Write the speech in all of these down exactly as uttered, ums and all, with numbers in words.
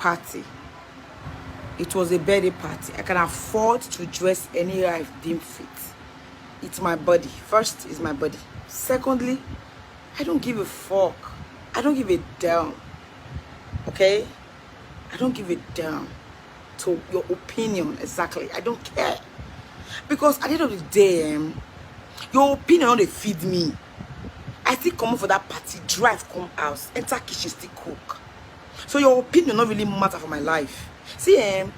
party. It was a birthday party. I can afford to dress any way I deem fit. It's my body. First is my body. Secondly, I don't give a fuck. I don't give a damn. Okay? I don't give a damn to your opinion exactly. I don't care. Because at the end of the day, um, your opinion no dey feed me. I still comot for that party, drive come house, enter kitchen, still cook. So your opinion no really matter for my life. See, um,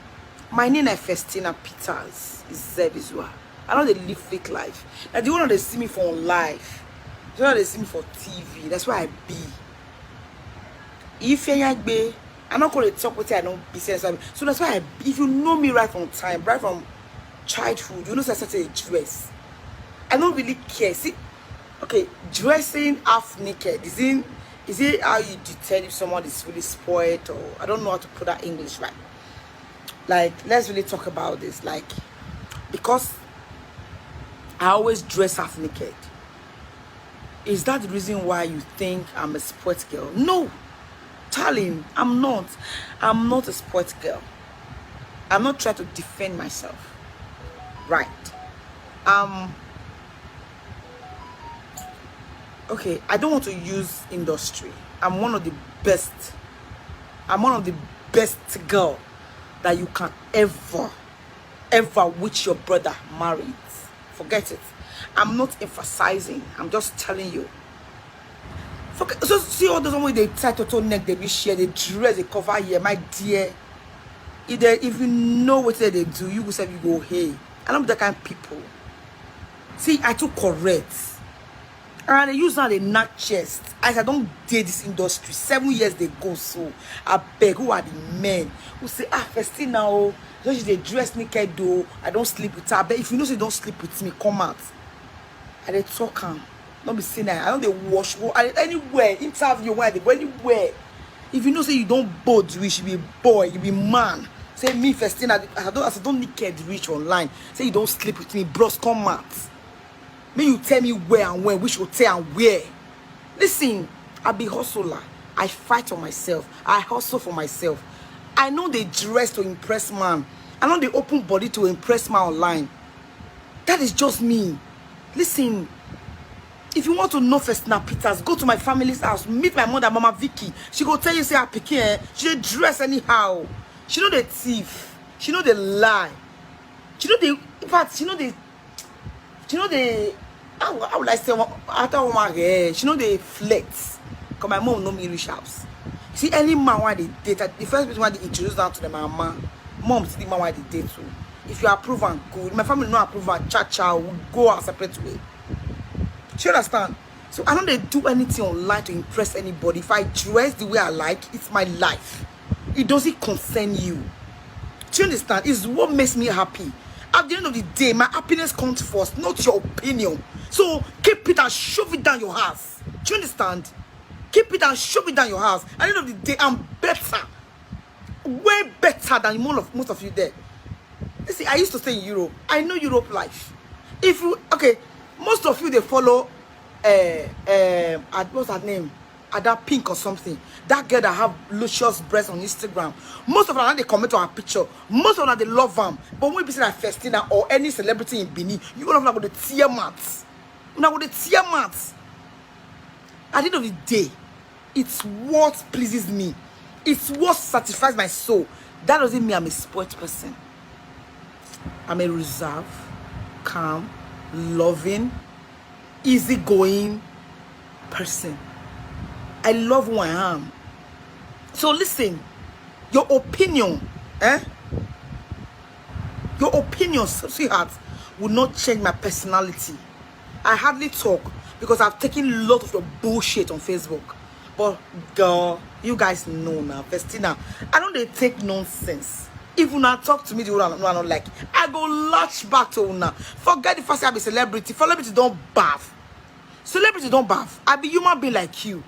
my name na Festina Peters Izebizua. I no dey live fake life. Na the one wey dey see me for live, the one wey dey see me for T V. That's why I be. If you yagbe, I no go dey talk wetin I no be sense. So that's why I, if you know me right from time, right from childhood, you know say I started to dress. I don't really care. See, okay, dressing half naked, is in is it how you detect if someone is really spoiled, or I don't know how to put that English right. Like, let's really talk about this. Like, because I always dress half naked, is that the reason why you think I'm a sports girl? No, darling, I'm not. I'm not a sports girl. I'm not trying to defend myself. Right. Um, okay, I don't want to use industry. I'm one of the best. I'm one of the best girl that you can ever, ever wish your brother married. Forget it. I'm not emphasizing. I'm just telling you. Forget, so see all those one wey dey tie toto neck, dey be share, dey dress, dey cover here, my dear. If they, if you know what they do, you go say you go, hey. I don't be that kind of people. See, I too correct. And I dey use am dey knack chest. As I don dey this industry, seven years dey go, so I beg, who are the men who say, ah, Festina, oh, so she dey dress naked though, I don't sleep with her. But if you know say you don't sleep with me, come out. I dey talk am. No be say na I no dey wash wo. I, anywhere, interview, where I dey go, anywhere. If you know say you don't bold, you should be boy, you be man. Say me, Festina, I don't, I don't naked reach online. Say you don't sleep with me, bros, come out. May you tell me where and when, which hotel and where. Listen, I be hustler. I fight for myself. I hustle for myself. I know they dress to impress man. I know they open body to impress man online. That is just me. Listen, if you want to know Festina Peters, go to my family's house, meet my mother, Mama Vicky. She go tell you say her pikin, eh, she dey dress anyhow. She no dey thief. She no dey lie. She no dey, in fact, she no dey, she no dey, how, how would I say, after woman, eh, she no dey flex. Cause my mom know me reach house. See, any man wey I dey date, the first person wey I dey introduce am to them, my mama. Mom, see the man wey I dey date to. If you approve am, good. My family no approve am, cha cha, we go our separate way. She understand? So I don't dey do anything online to impress anybody. If I dress the way I like, it's my life. It doesn't concern you. Do you understand? It's what makes me happy. At the end of the day, my happiness comes first, not your opinion. So keep it and shove it down your house. Do you understand? Keep it and shove it down your house. At the end of the day, I'm better. Way better than most of, most of you there. You see, I used to stay in Europe. I know Europe life. If you, okay, most of you, they follow, uh, uh, what's her name? Ada Pink or something. That girl that have luscious breasts on Instagram. Most of them, they comment on her picture. Most of them, they love them. But when we see that Festina or any celebrity in Benin, you will not go to tear mats. Now with the tear mats. At the end of the day, it's what pleases me. It's what satisfies my soul. That doesn't mean I'm a spoiled person. I'm a reserved, calm, loving, easygoing person. I love who I am. So listen, your opinion, eh? Your opinion, sweetheart, will not change my personality. I hardly talk because I've taken a lot of your bullshit on Facebook. But girl, you guys know now, Festina, I don't dey take nonsense. If una talk to me the way I don't like, I go latch back to una. Forget the fact say I be celebrity. Celebrity don't baff. Celebrity don't baff. I be human being like you.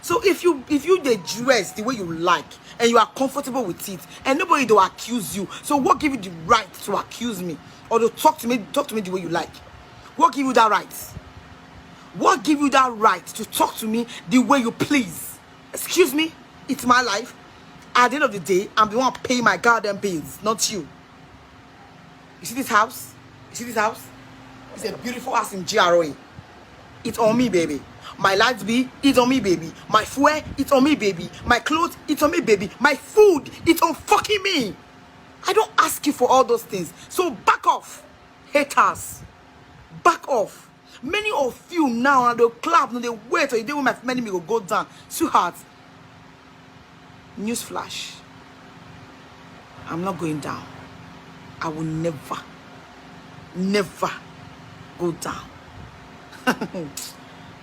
So if you, if you dey dress the way you like and you are comfortable with it, and nobody don't accuse you, so what give you the right to accuse me or to talk to me, talk to me the way you like? What give you that right? What give you that right to talk to me the way you please? Excuse me, it's my life. At the end of the day, I'm the one paying my goddamn bills, not you. You see this house? You see this house? It's a beautiful house in G R A. It's on me, baby. My light bill, it's on me, baby. My fuel, it's on me, baby. My clothes, it's on me, baby. My food, it's on fucking me. I don't ask you for all those things. So back off, haters. Back off. Many of you now, and they'll clap, and they wait till the day when my enemy will go down. Sweetheart, newsflash. I'm not going down. I will never, never go down.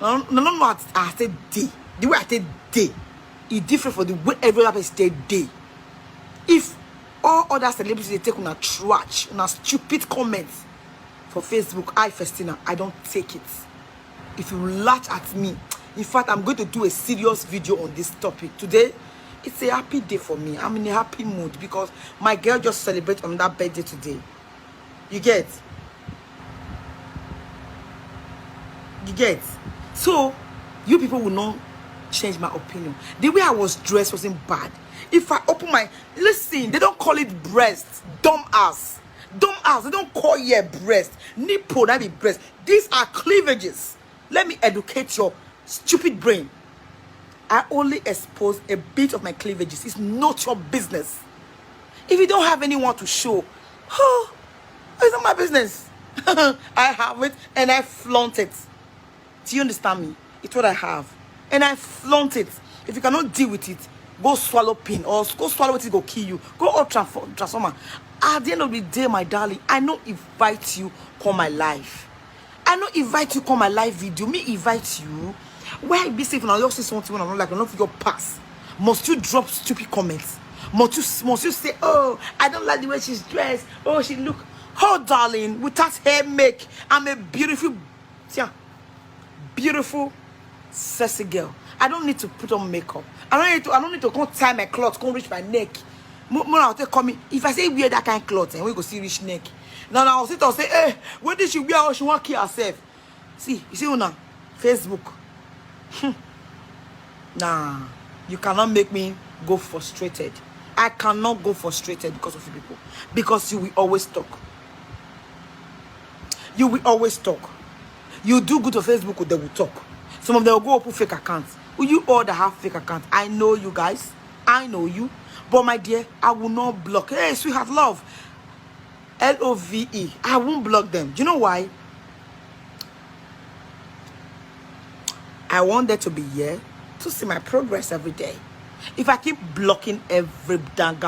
No, no, no, no, I, I said day. The way I said day, it different for the way every other person said day. If all other celebrities they take on a trash, on a stupid comments for Facebook, I, Festina, I don't take it. If you laugh at me, in fact, I'm going to do a serious video on this topic today. It's a happy day for me. I'm in a happy mood because my girl just celebrated on that birthday today. You get? You get? So, you people will not change my opinion. The way I was dressed wasn't bad. If I open my, listen, they don't call it breast, dumb ass, dumb ass. They don't call here breast, nipple, that be breast. These are cleavages. Let me educate your stupid brain. I only expose a bit of my cleavages. It's not your business. If you don't have anyone to show, oh, it's not my business. I have it and I flaunt it. Do you understand me? It's what I have. And I flaunt it. If you cannot deal with it, go swallow pain or go swallow it, go kill you. Go out transform, transformer. At the end of the day, my darling, I no invite you come my life. I no invite you come my live video. Me invite you. Why be safe now? You see something when I don't like, I don't feel your pass. Must you drop stupid comments? Must you, must you say, oh, I don't like the way she's dressed? Oh, she look. Oh, darling, without hair make, I'm a beautiful, yeah, beautiful, sexy girl. I don't need to put on makeup. I don't need to. I don't need to come tie my cloth, come reach my neck. More, more I'll take come in. If I say wear that kind of cloth, and we go see reach neck. Now, now I'll sit and say, hey, what did she wear? Or she want kill herself? See, you see now, Facebook. Hmm. Nah, you cannot make me go frustrated. I cannot go frustrated because of you people. Because you will always talk. You will always talk. You do good to Facebook, they will talk. Some of them will go open fake accounts. Will you all that have fake accounts? I know you guys. I know you. But my dear, I will not block. Hey, sweetheart, love. L O V E. I won't block them. Do you know why? I want them to be here to see my progress every day. If I keep blocking every damn